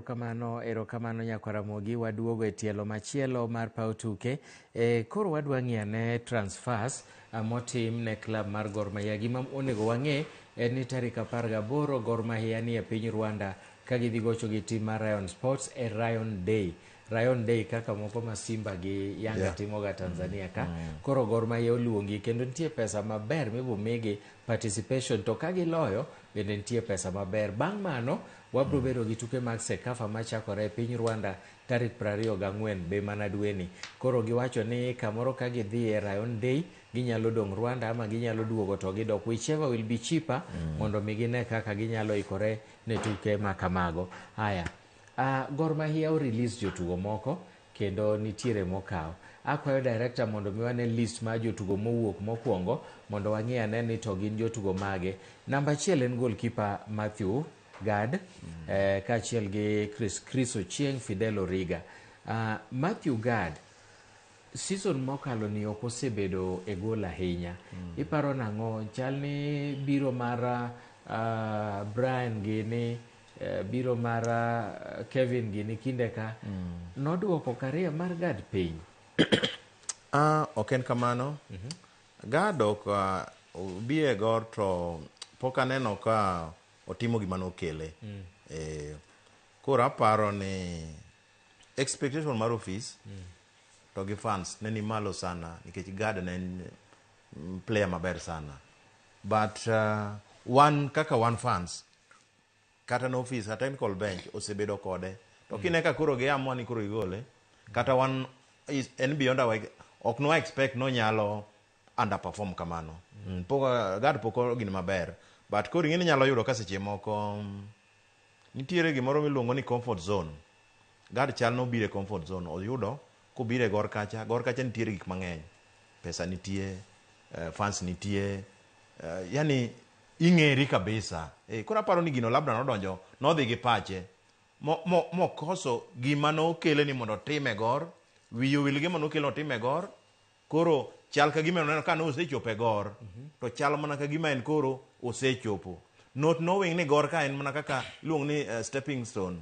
Erokamano, erokamano nyakwaramogi. Waduogo e tielo machielo mar paw tuke. E, koro wadwa ng'iyo ane transfers motim ne club mar Gor Mahia. Gima onego wang'e en ni tarik 18 Gor Mahia ni e piny Rwanda ka gidhi gocho gi tim mar Rayon Sports e Rayon Day. Rayon Day kaka moko ma Simba gi Yanga timoga Tanzania ka. Koro Gor Mahia oluongi kendo nitie pesa maber mibomigi participation to ka giloyo bende nitie pesa maber. Bang' mano wabro bedo gi tuke mag CECAFA machakore e piny Rwanda tarik 24 be mana dweni. Koro giwacho ni kamoro ka gidhi e Rayon Day ginyalo dong' Rwanda ama ginyalo duogo to gidok, whichever will be cheaper, mondo mi gine kaka ginyalo ikore ne tuke ma kamago. Haya, Gor Mahia o release jotugo moko kendo nitiere mokaw. Akwayo director mondo mi wane list mar jotugo mowuok mokwongo mondo wang'i ane ni to gin jotugo mage. Namba achiel en goalkeeper Matthew Gad kaachiel gi Chris Ochieng, Fidel Origa. Matthew Gad season mokalo ni ok osebedo e gol ahinya. Iparo nang'o? Chal ni biro mar Brian gini, biro mar Kevin gini kinde ka noduoko career mar Gad piny. Ah, ok en kamano. Gad ok obi e Gor to pok aneno ka otimo gima nokele. Koro aparo ni expectation mar office to gi fans ne ni malo sana nikech Gad ne en player maber sana. But wan kaka wan fans kata no office a technical bench osebedo kode to kine ka koro giamua ni koro igole kata wan is, en beyond our, ok no expect nonyalo underperform kamano. Pok Gad pok gin maber, but koro ing'e ni nyalo yudo ka seche moko nitiere gimoro miluongo ni comfort zone. Gad chal nobiro e comfort zone, oyudo kobiro e Gor kacha. Gor kacha nitiere gik mang'eny, pesa nitie, fans nitie, yani ing'eri kabisa. Koro aparo ni gino labda nodonjo, nodhi gi pache mokoso gima nokele ni mondo otim e Gor. Wiye owil gima nokele otim e Gor. Koro chal ka gima noneno ka nosechopo e Gor, to chal mana ka gima en koro osechopo, not knowing ni Gor ka en mana kaka iluongo ni stepping stone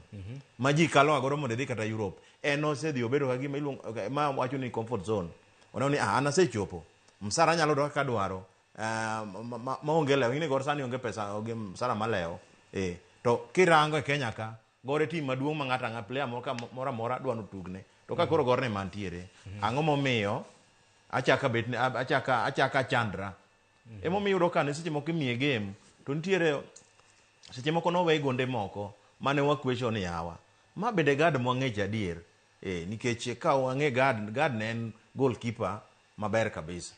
ma ji kalo ga godo mondo idhi kata Europe. En osedhi obedo ka gima iluongo, okay, ma wacho ni comfort zone. Oneno ni ah, an asechopo, msara anyalo yudo kaka adwaro, maonge lewo. Ing'e ni Gor sani onge pesa, onge msara malewo. To kirango e Kenya ka, Gor e team maduong' ma ng'ato ang'a player moro moro amora dwa notugne. To ka koro Gor ne mantiere, ang'o momiyo achaka bet achaka chandra? Emomiyo iyudo ka ne seche moko imiye game to nitiere seche moko nowe gonde moko mane wa question ni yawa. Ma bende Gad mwang'echo adier. Nikech ka wang'e Gad, Gad ne en goalkeeper maber kabisa.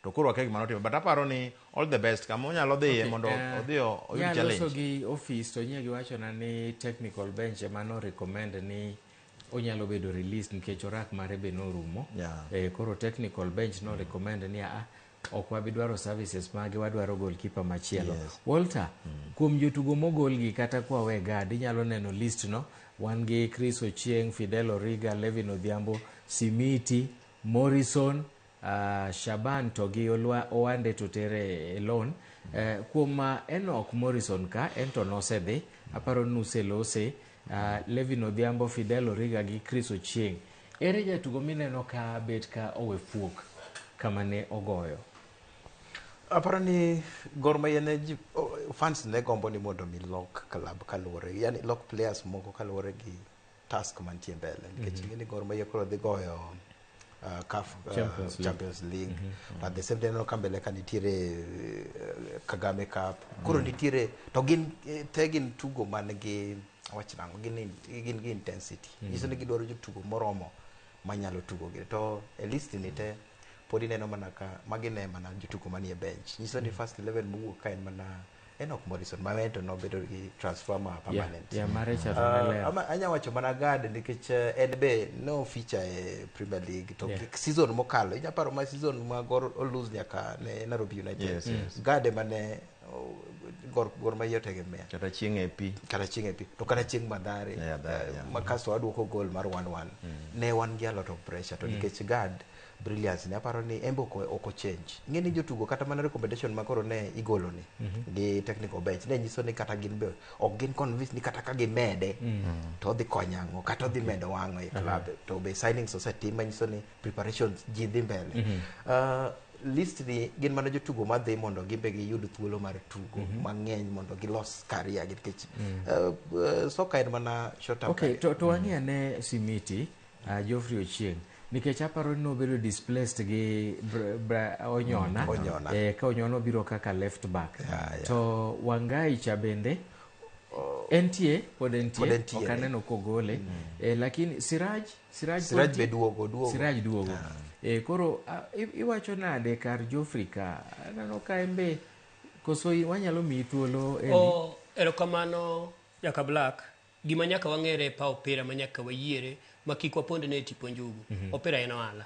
To koro wakia gima notimo. But aparo ni all the best kama onyalo dhiye mondo odhi oyud challenge. Nyaloso gi office to nye giwachona ni technical bench ema no recommend ni onyalo bedo released nikech orak mare be norumo. Koro technical bench no recommend ni a ok wabi dwaro services mage, wadwaro goalkeeper machielo. Walter, kuom jotugo mogolgi kata kwa we Gad, inyalo neno list no. Wan gi Chris Ochieng, Fidel Origa, Levin Odhiambo, Simiti, Morrison, Shaban to gi Owande to tere e loan. Kuom Enoch Morrison ka en to nosedhi, aparo ni uselose. Levin Odhiambo, Fidel Origa gi Chris Ochieng. Ere jatugo mineno ka bet ka owe fuok kama ne ogoyo? Aparo ni Gor Mahia ne ji, fans ne gombo ni mondo mi lok club kaluwore, yani lok players moko kaluwore gi task mantie mbele nikech ing'e ni Gor Mahia koro dhi goyo CAF Champions League. Champions League. At the same time ineno ka mbele ka nitiere Kagame Cup. Koro nitiere to gin te gin tugo man gi, awach nang'o, gin gi intensity. Nyiso ni gidwaro jotugo moromo manyalo tugo gi. To e list ni te pod ineno mana ka magi ne mana jotugo manie bench. Nyiso ni first 11 mowuok ka en mana Enoch Morrison ma en to nobedo gi transfer ma permanent. Yeah, mare cha to ne ler. Anya wacho mana Gad nikech en be no feature e Premier League to season mokalo inya paro ma season ma Gor o lose nyaka ne Nairobi United. Yes. Gad ema ne oh, Gor Mahia otegemea. Kata chieng' e pi. Kata chieng' e pi to kata chieng' Mathare, Yeah, Mathare, ma kasto waduoko goal mar 1-1. Ne wan gi a lot of pressure to nikech Gad Brilliance ni aparo ni en be ok ochange. Ing'e ni jotugo kata mana recommendation ma koro ne igolo ni gi technical bench ne nyiso ni kata gin be ok gin convinced ni kata ka gimede to odhi konyo ang'o kata odhi medo wang'o e club. To be signings osetim manyiso ni preparations ji dhi mbele. List ni gin mana jotugo madhi mondo gin be giyud thuolo mar tugo mang'eny mondo gilos career gi nikech soka en mana short term. Okay, to wang'i ane Simiti, Geoffrey Ochieng, nikech aparo ni nobedo displaced gi Onyona. Onyona. Ka Onyona obiro kaka left back. Yeah. To Wangai cha bende entie, pod entie, Pod entie. Ok aneno kogole. Lakini Siraj pod Siraj nitie? be duogo, duogo. Siraj duogo. Koro iwacho nade kar Geoffrey ka? Aneno ka en be koso wanyalo miyi thuolo Eli? O, erokamano Jaka Black. Gima nyaka wang'ere e paw opira ma nyaka wayiere ma kik wapondne e tipo njugu. Opira en ohala.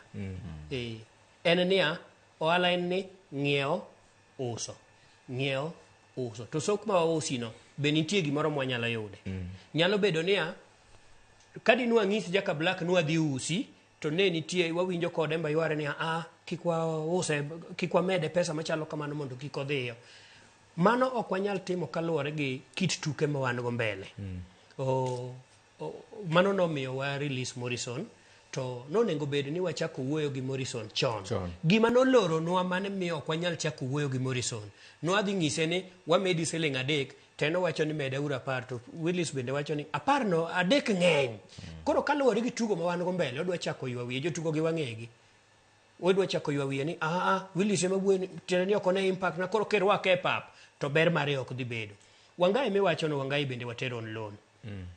En niya, ohala en ni ng'iewo, uso. Ng'iewo, uso. To sok ma wausino, be nitie gimoro mwanyalo yude. Nyalo bedo niya, ka di nwang'is Jaka Black nwadhi usi, to ne nitie wawinjo kode mba yware niya, kik wause, kik wamede pesa machalo kamano mondo kik odhiyo. Mano ok wanyal timo kaluwore gi kit tuke ma wan go mbele. Mano nomiyo wa release Morrison, to nonego bed ni wachako wuoyo gi Morrison chon. Chon. Gima noloronwa mane miyo ok wanyal chako wuoyo gi Morrison, nwadhi ng'ise ni wamedi siling 3, to en owacho ni meda uru 10, to Willis bende wacho ni 10 no 3 ng'eny. Koro kaluwore gi tugo ma wan go mbele, odwa chako ywa wiye, jotugo gi wang'egi. Odwa chako ywa wiye ni, Willis ema wuoyo ni, tiende ni ok one impact na, koro kirwake e pap, to ber mare ok dhi bedo. Wangai miwacho no, Wangai bende watero on loan.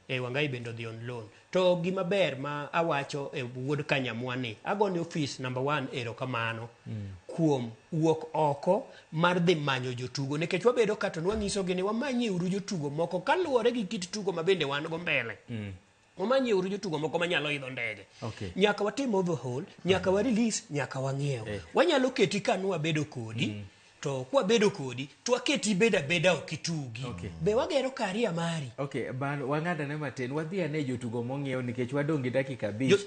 Wangai bende odhi on loan. To gima ber ma awacho e wuod Kanyamwa ni, agone office number 1 erokamano kuom wuok oko mar dhi manyo jotugo, nikech wabedo ka to nwanyisogi ni wamanyieuru jotugo moko kaluwore gi kit tugo ma bende wan go mbele. Wamanyieuru jotugo moko manyalo idho ndege. Nyaka watim overhaul, nyaka wa release, nyaka wang'iew. Wanyalo keti ka nwabedo kodi, to kwabedo kodi, to waketi beda beda ok itugi. Be wagero career mari. Okay, ban wang'adane matin, wadhi ane jotugo mong'iew nikech wadong' gi dakika 5.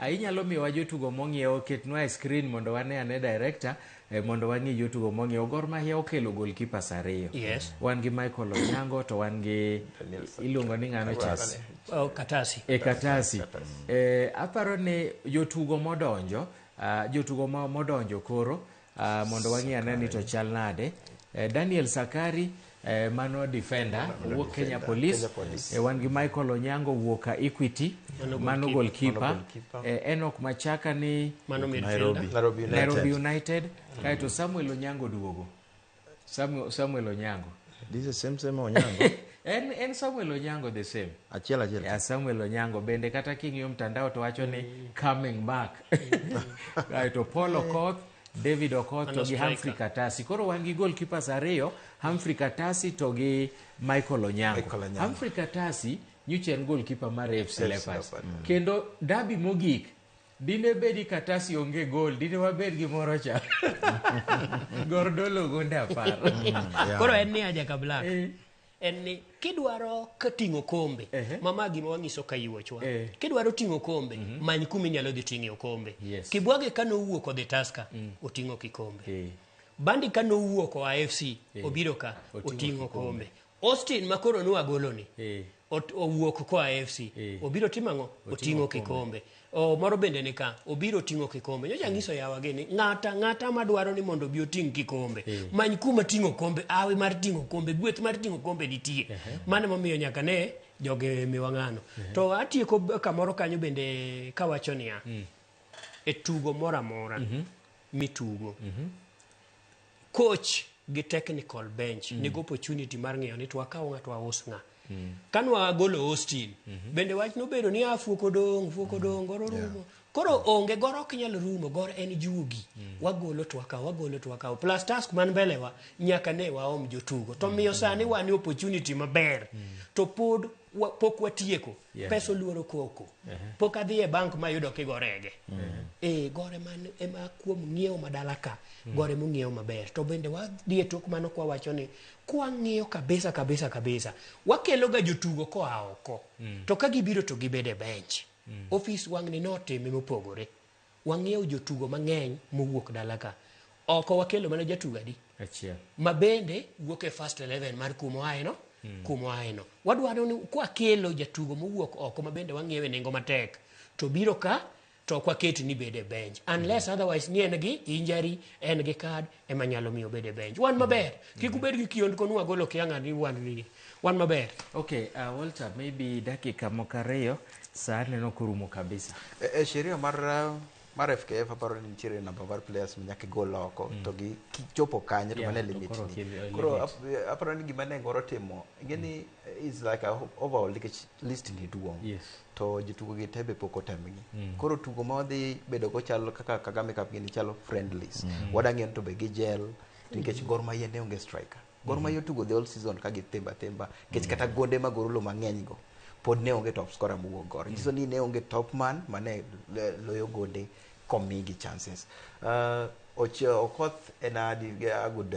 Inyalo miyowa jotugo mong'iew, ketnwa e screen mondo wane ane director, mondo wang'i jotugo mong'iew. Gor Mahia okelo goalkeepers 2. Wan gi Michael Onyango to wan gi iluongo ni ng'ano cha? Katasi. Oh, Katasi. Katasi. Katasi. Aparo ni jotugo modonjo, jotugo modonjo koro, mondo wang'i ane ni to chal nade. Daniel Sakari, mano defender, Mano wuok Kenya defender, Police. Kenya Police. Wan gi Michael Onyango wuok Equity, Mano mano goalkeeper. goalkeeper. Mano goalkeeper. Enoch Machaka ni Mano midfielder. Nairobi. Nairobi United. Nairobi United. Kaeto Samuel Onyango duogo. Samuel Onyango. This is same Onyango. En Samuel Onyango the same. Achiel achiel. Yeah, Samuel Onyango bende kata king'iyo mtandao to wacho ni coming back. Kaeto Paul Okoth, David Okoth to Mano gi Humphrey striker. Katasi. Koro wan gi goalkeepers 2, Humphrey Katasi to gi Michael Onyango. Michael Onyango. Humphrey Katasi nyocha en goalkeeper mar AFC AFC Leopards. Leopards. Kendo derby mogik dine bedi Katasi onge goal, dine wabed gi moro cha. Gor dolo gonde 10. Koro en ni Ajaka Black. En ni kidwaro ka ting'o kombe, mama gima wang'iso ka yuochwa. Kidwaro ting'o kombe, many kuma inyalo dhi ting'e okombe. Kibwage ka nowuok odhi Tusker, oting'o kikombe. Bandi ka nowuok oa AFC, obiro ka, Oting'o oting'o kikombe. kombe. Austin ma koro nwagolo ni, owuok koa AFC, obiro timo ang'o? Oting'o Oting'o kombe. kikombe. Moro bende ni ka, obiro ting'o kikombe. Nyocha ang'iso yawa gi ni, ng'ata ng'ata madwaro ni mondo obi oting' kikombe. Many kuma ting'o kombe, awi mar ting'o kombe, gweth mar ting'o kombe nitie. Mano emomiyo nyaka ne jogi miwa ng'ano. To atieko kamoro kanyo bende kawacho niya, e tugo moro amora mitugo, coach gi technical bench nigo opportunity mar ng'iyo ni to wakaw ng'a to waus ng'a. Ka nwagolo Austin, bende wach nobedo ni, fuok odong', fuok odong', goro rumo. Koro onge, goro ok nyal rumo, goro en juogi. Wagolo to wakaw, wagolo to wakaw. Plus task man mbele wa, nyaka ne waom jotugo. To miyo sani wan gi opportunity maber. To pod pok watieko. Pesa oluoro koko. Pok adhi e bank mayudo kigorege. Gore man ema kuom ng'iewo madala ka, gore mong'iewo maber. To bende wadhi e tok mano kwa wacho ni, kwang'iyo kabisa, kabisa, kabisa, wakelo ga jotugo koa oko. To ka gibiro to gibedo e bench. Office wang'ni notime mopogore. Wang'iewo jotugo mang'eny mowuok dala ka. Oko wakelo mana jatugo adi? Achiel. Ma bende wuok e first 11 mar kuma oae no. Kuma oae no. Wadwaro ni kwakelo jatugo mowuok oko ma bende wang'iewe nengo matek to biro ka to ok waket ni bede e bench unless otherwise ni en gi injury, en gi card ema nyalo miyo obed e bench. Wan maber. Kik ubed gi kiondko ni wagolo kia ng'ani wan gi wan maber. Okay, Walter, maybe dakika moko ariyo, sa neno korumo kabisa. E sheria mar FKF aparo ni nitiere namba mar players ma nyaka igol oko to gi kichopo kanyo to mano e to limit koro ni. Koro Koro aparo ni gima ne Gor otimo ing'e ni is like a overall nikech list ni duong'. To jotugo gi te be pok otemgi. Koro tugo ma wadhi bedo go chalo kaka Kagame Cup gini chalo friendlies. Wadang'iyo ni to be gijel nikech Gor Mahia ne onge striker. Gor Mahia otugo the whole season ka githemba themba nikech kata gonde mag Orulo mang'eny go pod ne onge top scorer mowuok Gor. Nyiso ni ne onge top man mane loyo gonde komigi chances. Okoth en a good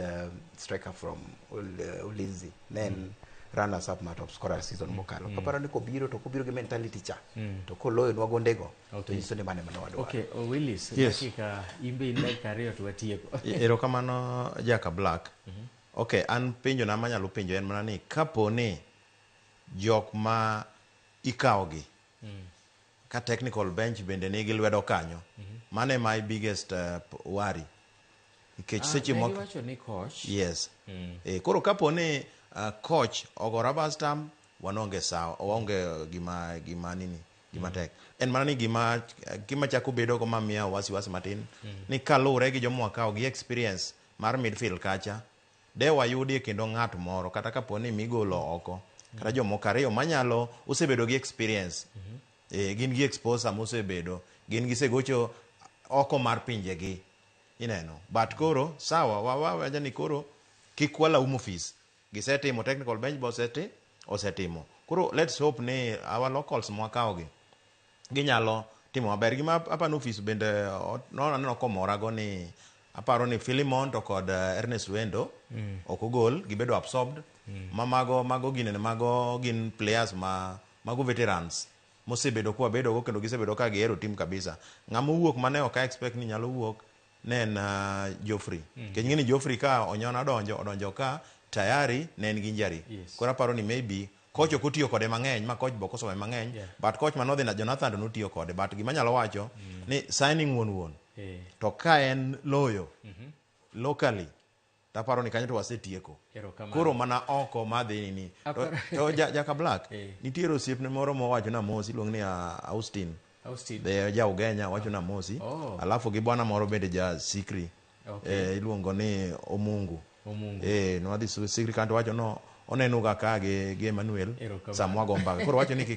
striker from Ulinzi. Ne en runners up ma top scorer season mokalo. Kaparo ni kobiro to kobiro gi mentality cha to koloyo nwa gondego to nyiso ni mane mane wadwaro. Okay, Willis, Yes. dakika imbe in dakika 2 to watieko. Erokamano Jaka Black. Okay, an penjo na manyalo penjo en mana ni kapo ni jok ma ikawogi ka technical bench bende nigi lwedo kanyo, mano e my biggest worry nikech seche ne moko giwacho ni coach yes. Koro kapo ni coach ogo rubber stamp, wanonge sawa, waonge gima nini gima tek en mana ni gima chako bedo go mamiya wasiwasi matin ni kaluwore gi joma wakawo gi experience mar midfield kacha de wayudie kendo ng'at moro kata kapo ni migolo oko kata jomoko ariyo manyalo osebedo gi experience, gin gi exposure mosebedo gin gisegocho oko mar pinjegi ineno, but koro sawa wawacho ni koro kik walaumu ofis gisetimo technical bench be osetimo koro let's hope ni our locals mwakawogi ginyalo timo maber. Gima apani ofis bende aneno komorago ni aparo ni Philemon to kod Ernest Wendo ok ogol gibedo absorbed ma mago ginene mago gin players ma mago veterans mosebedo kwa bedo go kendo gisebedo ka gihero team kabisa. Ng'ama owuok mane ok expect ni nyalo wuok ne en Geoffrey. Nikech ing'e ni Geoffrey ka Onyona odonjo ka tayari ne en gi injury. Koro aparo ni maybe coach ok otiyo kode mang'eny ma coach be ok osome mang'eny but coach manodhi na Jonathan to notiyo kode, but gima anyalo wacho ni signing wuon wuon to ka en loyo locally taparo ni kanyo to wasetieko. Koro mana oko madhi nini to Jaka Black nitiere osiepne moro mowacho na Mosi iluongo ni Austin. Austin. De ja Ugenya wacho na Mosi. Alafu gi bwana moro bende ja Sikri. Iluongo ni Omungu. Omungu. Nwadhi Sikri kanto wacho no oneno ga ka gi Emmanuel Erokamano. Samwa go mbaka. Koro wacho ni kik